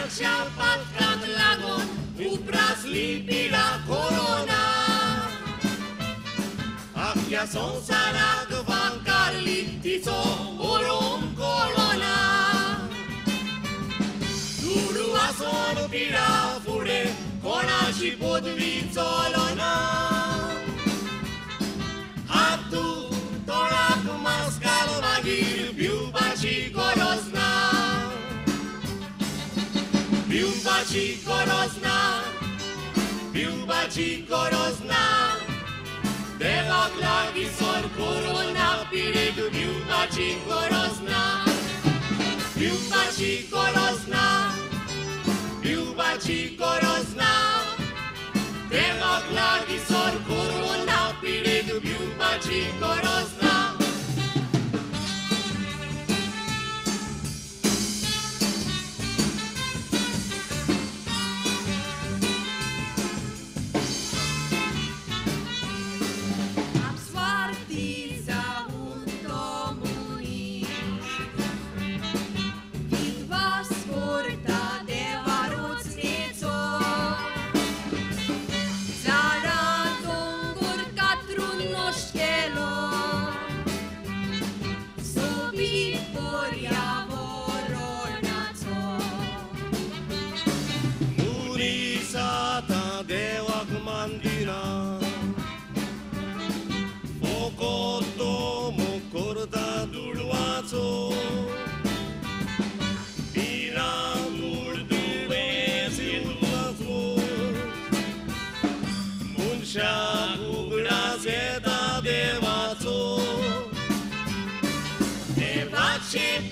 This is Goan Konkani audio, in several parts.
पिराच्या पातकांक लागून उप्रासली पिडा कोरोना. आख्या संवसाराक वांकारली तिचो ओरोम कोरोना. दुडू आसोन पिडा फुडें कोणाची पदवी चलना. हात तोंडाक मास्क घाल मागीर भिवपाची गरज ना. भिवपाची गरज ना, भिवपाची गरज ना. देवाक लागींसर कोरोना पिडेक भिवपाची गरज ना. भिवपाची गरज ना, भिवपाची गरज ना. देवाक लागींसर कोरोना पिडेक भिवपाची गरज ना.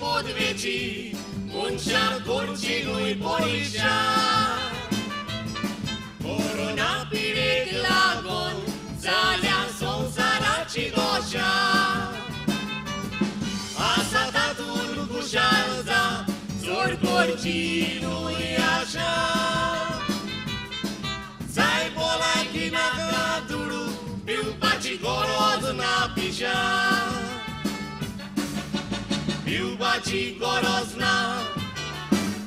पदवेची मनशान करची न्हय परिक्षा. कोरोना पिडेक लागून जाल्या संवसाराची दशा. आसा तातूंत खुशाल जा, चड करची न्हय आशा. जाय भलायकी नाका दुडू, पिवपाची गरज ना पिशा. भिवपाची गरज ना,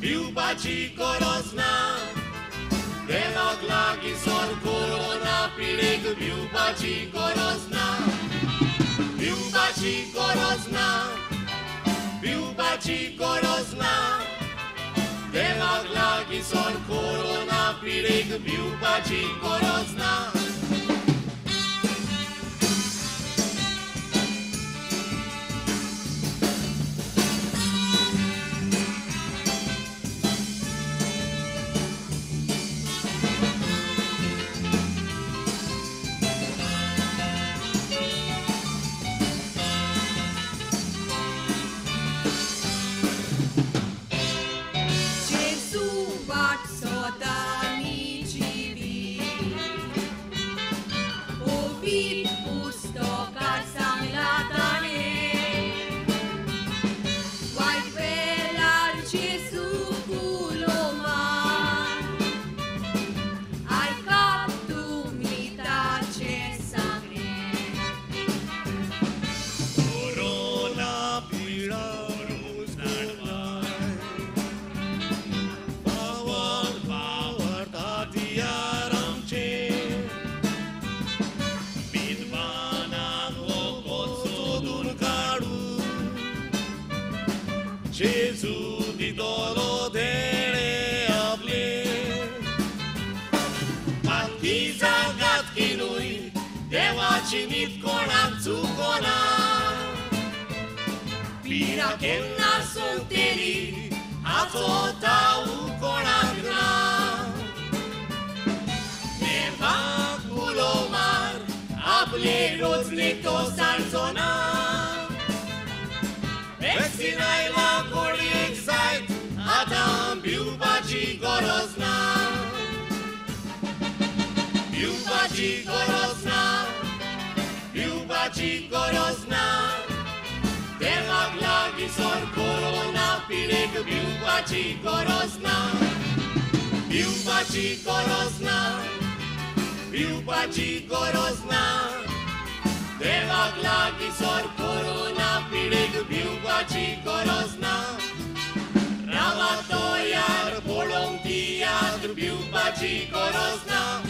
भिवपाची गरज ना. देवाक लागींसर कोरोना पिडेक भिवपाची गरज ना. भिवपाची गरज ना, भिवपाची गरज ना. देवाक लागींसर कोरोना पिडेक भिवपाची गरज ना. नीत कोणाक चुकोना. पिडा केन्ना सोंपतली हाचो ताऊ कोणाक ना. देवाक उलो मार, आपले रोजने तो सांडचो ना. वॅक्सिन आयला कोडयेक जायत, आतां भिवपाची गरज ना. भिवपाची गरज ना, भिवपाची गरज ना. देवाक लागींसर कोरोना पिडेक भिवपाची गरज ना. भिवपाची गरज ना, भिवपाची गरज ना. देवाक लागींसर कोरोना पिडेक भिवपाची गरज ना. रावा तयार पळोवंक Chico rozna.